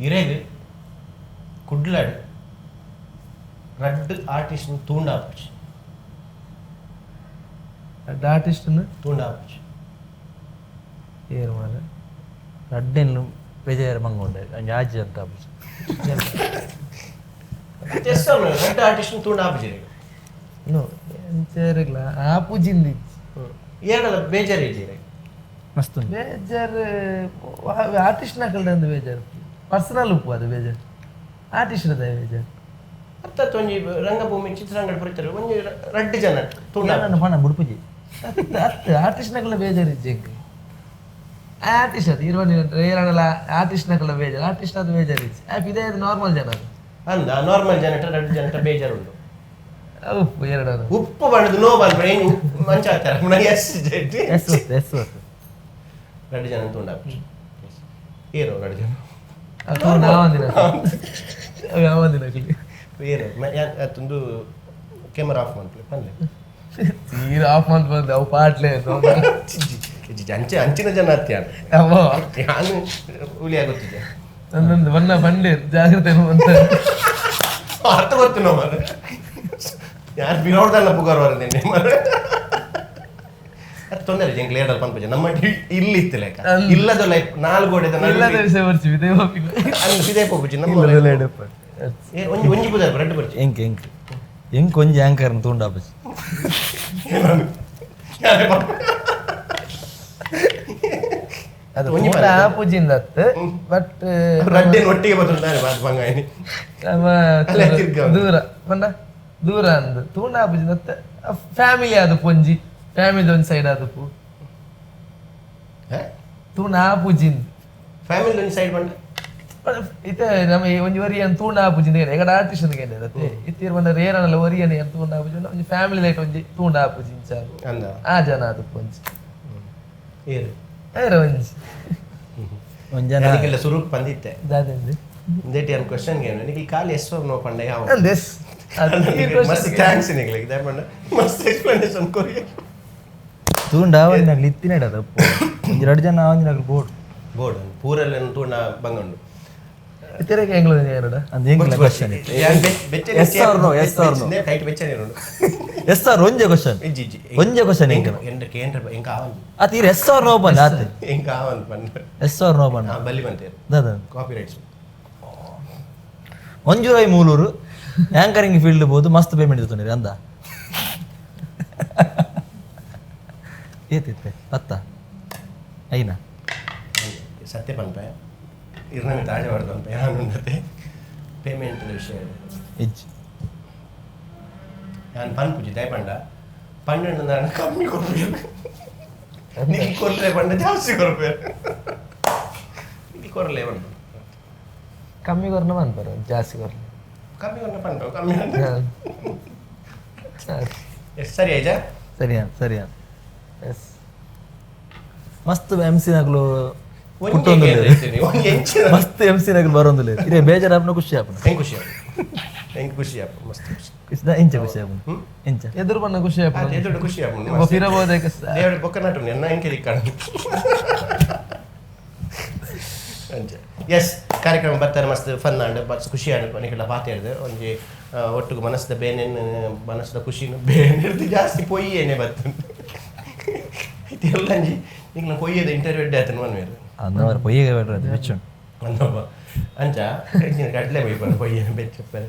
ಇರೆಗ್ ಕುಡ್ಲಡ್ ರಡ್ಡ್ ಆರ್ಟಿಸ್ಟ್ ತೂಂಡ ಆಪುಜಿ. ರಡ್ಡ್ ಆರ್ಟಿಸ್ಟ್ ತೂಂಡ ಆಪುಜಿ. ಏರ್ ಮಾರ್ರೆ? ರಡ್ಡೆನ್ ಬೇಜಾರು ಮಂಗೊಂಡೆ ಅಂಚ ಆಜಿ ಅಂತ ಆಪುಜಿ. ಎಸ್ ರಡ್ಡ್ ಆರ್ಟಿಸ್ಟ್ ತೂಂಡ ಆಪುಜಿ. ನೋ ಎಂಚೇರೆಗ್ಲ ಆಪುಜಿಂದು ಇಜ್ಜಿ. ಏರಲ ಬೇಜಾರು ಇಜ್ಜಿ ಇರೆಗ್? ಮಸ್ತ್ ಉಂಡು. ಬೇಜಾರು ಆರ್ಟಿಸ್ಟ್ ನಕಲ್ದ ಬೇಜಾರು, ಪರ್ಸನಲ್ ಉಪ್ಪು ಅದು ಬೇಜಾರು, ಆರ್ಟಿಸ್ಟ್ ದ ಬೇಜಾರು. ಅರ್ಥಾತ್ ಒಂಜಿ ರಂಗಭೂಮಿ ಚಿತ್ರರಂಗಡ್ ಪುರಿತಾರೆ ಒಂಜಿ ರಡ್ಡ್ ಜನ ತೂಂಡ ಏರನ ಪಣ ಬುಡ್ಪುಜಿ. ಅತ್ ಅತ್ ಆರ್ಟಿಸ್ಟ್ ನಕಲ್ನ ಬೇಜಾರು ಇಜ್ಜಿ ಎಂಕ್. ಆರ್ಟಿಸ್ಟ್ ಅದು ಇರ್ವನಿ ಏರಾಂಡಲ ಆರ್ಟಿಸ್ಟ್ ನಕಲ್ನ ಬೇಜಾರು, ಆರ್ಟಿಸ್ಟ್ ಅದು ಬೇಜಾರು ಇಜ್ಜಿ. ಆಪ್ ಇದೇ ನಾರ್ಮಲ್ ಜನ ಅದು. ಅಂದ ನಾರ್ಮಲ್ ಜನಟ ರಡ್ಡ್ ಜನಟ ಬೇಜಾರು ಉಂಡು. ಉಪ್ಪು ಎರಡು ಉಪ್ಪು ಬಣ್ಣದ ನೋ ಬಂದ್ರೆ ಏನು ಮಂಚ ಆಗ್ತಾರೆ S Z S S S ರಡ್ಡ್ ಜನ ತೂಂಡ ಆಪುಜಿ. ಏರೋ ರಡ್ಡ್ ಜನ ನಾವಂದಿನ ಯಾವಂದಿನ ಏರೋ ಅತ್ತೊಂದು ಕ್ಯಾಮರಾ ಆಫ್ ಮಾಡ್ಲಿ ಪನ್ಲೆ. ತೀರ ಆಫ್ ಮಾಡ್ತು ಬಂದೆ ಅವು ಪಾಟ್ಲೆ. ಅಂಚೆ ಅಂಚಿನ ಜನ ಅತ್ಯಾನ ಅಮ್ಮ ನಾನು ಹುಲಿ ಆಗುತ್ತಿದ್ದೆ. ನಂದೊಂದು ಬಣ್ಣ ಬಂಡೆ ಜಾಗ್ರತೆ ಅಂತ ಅರ್ಥ ಗೊತ್ತು ನೋ ಮಾರ್ರೆ. ಯಾರು ಬಿರೋಡ್ದಲ್ಲ ಪುಗಾರ್ ವರದೇನೆ ಮಾರ್ರೆ. ಅದು ತೊಂದರೆ ಇಲ್ಲ, ಎಂಕ್ಲೆ ಏಡಲ್ ಪನ್ಪುಜ ನಮ್ಮ ಇಲ್ಲಿ ಇತ್ತು ಲೆಕ್ಕ ಇಲ್ಲದ ಲೈಫ್ ನಾಲ್ಕು ಗೋಡೆದ ನಡುವೆ. ಇಲ್ಲದ ವಿಷಯ ಬರ್ತೀವಿ ದೇವ. ಅಲ್ಲಿ ಇದೇ ಪೋಪುಜಿ ನಮ್ಮ ಇಲ್ಲದ ಏ, ಒಂಜಿ ಒಂಜಿ ಪುದರ್ ರಡ್ಡ್ ಬರ್ಚಿ. ಎಂಕ್ ಎಂಕ್ ಎಂಕ್ ಒಂಜಿ ಆಂಕರ್ನ ತೂಂಡ ಆಪುಜಿ. ಅದು ಒಂಜಿ ಪೂರ ಆಪುಜಿಂದ ಅತ್ ಬಟ್ ರಡ್ಡೇನು ಒಟ್ಟಿಗೆ ಬರ್ತುಂಟಾನೆ ಬಾತ್ ಬಂಗಾಯಿನಿ. ನಮ್ಮ ಅಲ್ಲೇ ತಿರ್ಗ. ದೂರ ಪಂಡ ದೂರ ಅಂದ್ ತೂಂಡ ಆಪುಜಿಂದ ಅತ್ ಫ್ಯಾಮಿಲಿ ಅದು ಪೊಂಜಿ ಫ್ಯಾಮಿಲಿ ಒಂಜಿ ಸೈಡ್ ಆದಪು ತೂಂಡ ಆಪುಜಿಂದ್. ಫ್ಯಾಮಿಲಿ ಒಂಜಿ ಸೈಡ್ ಬಂಡ. ಇತ್ತೆ ನಮ್ಮ ಈ ಒಂಜಿ ಒರಿಯನ್ ತೂಂಡ ಆಪುಜಿಂದ ಎಗಡ ಆರ್ಟಿಸ್ಟ್ ಕೇಂದ್ರ ಅತ್ತೆ ಇತ್ತೀರ್ ಬಂದ ರೇರನಲ್ಲ ಒರಿಯನ್ ಏನ್ ತೂಂಡ ಆಪುಜಿ ಒಂಜಿ ಫ್ಯಾಮಿಲಿ ಲೈಟ್ ಒಂಜಿ ತೂಂಡ ಆಪುಜಿ ಇಂಚ ಅಂದ ಆ ಜನ ಅದು ಪೊಂಜಿ ಏರು ಏರ ಒಂಜಿ ಒಂಜಿ ಜನ ಅದಕ್ಕೆಲ್ಲ ಸುರುಕ್ ಬಂದಿತ್ತೆ. ದಾದಂದು ಇಂದೇಟಿ ಅನ್ ಕ್ವಶನ್ ಗೇನು ನಿಖಿಲ್ ಖಾಲಿ S R no ಪಂಡ ಯಾವ ಅಂದೆಸ್ ಮಸ್ತ್ thanks ನಿಖಿಲ್ ಇದೇ ಪಂಡ ಮಸ್ತ್ ಎಕ್ಸ್ಪ್ಲನೇಷನ್ ಕೊರಿ. ತೂಂಡ ಆವಂದಿನಕ್ಲು ಇತ್ತಿನಡ ತಪ್ಪು ಒಂಜಿ ರಡ್ಡ್ ಜನ ಆವಂದಿನಕ್ಲು ಬೋರ್ಡ್ ಬೋರ್ಡ್ ಪೂರೆಲ್ಲ ತೂಂಡ ಬಂಗಂಡು. ಇತ್ತಿರಕ್ಕೆ ಎಂಗ್ಲ ಏರಡ ಅಂದ್ ಎಂಕ್ಲ question. Yes or no, yes or no? Tight ಬೆಚ್ಚನೆ ಇರೋಡು. S R ಒಂಜೆ question. ಇಜ್ಜಿ ಇಜ್ಜಿ. ಒಂಜೆ ಕ್ವಶನ್ ಎಂಕ್. ಎಂಡ ಕೇಂದ್ರ ಎಂಕ ಆವಂದು. ಆತ ಈರ್ S R no ಪಂಡ ಆತ. ಎಂಕ ಆವಂದು ಪಂಡ. S R no ಪಂಡ. ಹಾ ಬಲ್ಲಿ ಬಂತೇರು. ದಾದ ಕಾಪಿ ರೈಟ್ಸ್. ಮಂಜೂರಾಯಿ ಮೂಲೂರು ಆಂಕರಿಂಗ್ ಫೀಲ್ಡ್ ಬೋದು ಮಸ್ತ್ ಪೇಮೆಂಟ್ ಇರ್ತದೆ ಅಂದ ಏತಿತ್ತೆ ಪತ್ತ ಐನಾ ಸತ್ಯ ಪನ್ಪೆ ಇರ್ನ ತಾಜೆ ಪನ್ಪೆ ಯಾನುಂಡತೆ ಪೇಮೆಂಟ್ ವಿಷಯ ಇಜ್ಜಿ. ನಾನು ಪನ್ಪುಜಿ ದಯ ಪಂಡ ಪన్నೆಂಡು ನಾನು ಕಮ್ಮಿ ಕೊರ್ಪೇರು ನೀ ಕೊರ್ಲೆ ಪಂಡ ಜಾಸ್ತಿ ಕೊರ್ಪೇರು ನೀ ಕೊರ್ಲೆ ಪಂಡ. ಕಮ್ಮಿ ಕೊರ್ನ ಬಂತಾರೆ ಜಾಸ್ತಿ ಕೊರ್ಲ. ಕಮ್ಮಿ ಕೊರ್ನ ಪಂಡ ಕಮ್ಮಿ ಎಸ್ ಸರಿ ಆಯ್ತಾ? ಸರಿಯಾ ಸರಿಯಾ. ಎಸ್. ಮಸ್ತ್ ಎಮ್ ಸಿ ನಕಲು ಒಂಜಿ ಪುಟ್ಟೊಂದುಲ್ಲೆರ್. ಕೇಂದ್ರ ಇತ್ತೀನಿ, ಒಂಜಿ ಎಂಚಿನ ಮಸ್ತ್ ಎಮ್ ಸಿ ನಕಲು ಬರೋಂದುಲ್ಲೆರ್ ಇರೆ ಬೇಜಾರಾಪುನ ಖುಷಿ ಆಪುನ. ಹೆಂಗ್ ಖುಷಿ ಆಪು ಹೆಂಗ್ ಖುಷಿ ಆಪು ಮಸ್ತ್ ಖುಷಿ. ಖುಷಿ ಎಂಚ ಖುಷಿ ಆಪುನ ಎಂಚ ಎದುರು ಬಣ್ಣ ಖುಷಿ ಆಪುಂಡು. ಆತ್ ಎದುರು ಖುಷಿ ಆಪುಂಡು. ಪಿರಬೋದಕ್ಕೆ ದೇವರು ಬೊಕ್ಕ ನಟು ಎನ್ನ ಎಂಕೆ ದಿಕ್ಕಣ ಅಂಚ ಎಸ್ ಕಾರ್ಯಕ್ರಮ ಬರ್ತಾರೆ ಮಸ್ತ್ ಫನ್ ಆಂಡ್ ಮಸ್ತ್ ಖುಷಿ ಆಂಡ್ ನಿಕಲ ಪಾತೆರ್ದು ಒಂಜಿ ಒಟ್ಟುಗು ಮನಸ್ದ ಬೇನೆನ್ ಮನಸ್ದ ಖುಷಿನ ಬೇನೆರ್ದು ಜಾಸ್ತಿ ಪೊಯ್ಯೇನೆ ಬರ್ತುಂಡು ಇದೆಲ್ಲ ಅಂಜಿ ನಿಕ್ಲ ಪೊಯ್ಯದ ಇಂಟರ್ವ್ಯೂ ಎಡ್ಡೆ ಆತನ ಮನ್ವೇರು. ಅಂದವರ ಪೊಯ್ಯಗೆ ಬೇಡ್ರ ಅದು ಬೆಚ್ಚುಂಡು. ಅಂದಪ್ಪ ಅಂಚ ಕಡ್ಲೆ ಬೈಪನ ಪೊಯ್ಯನ ಬೆಚ್ಚಪ್ಪರೆ.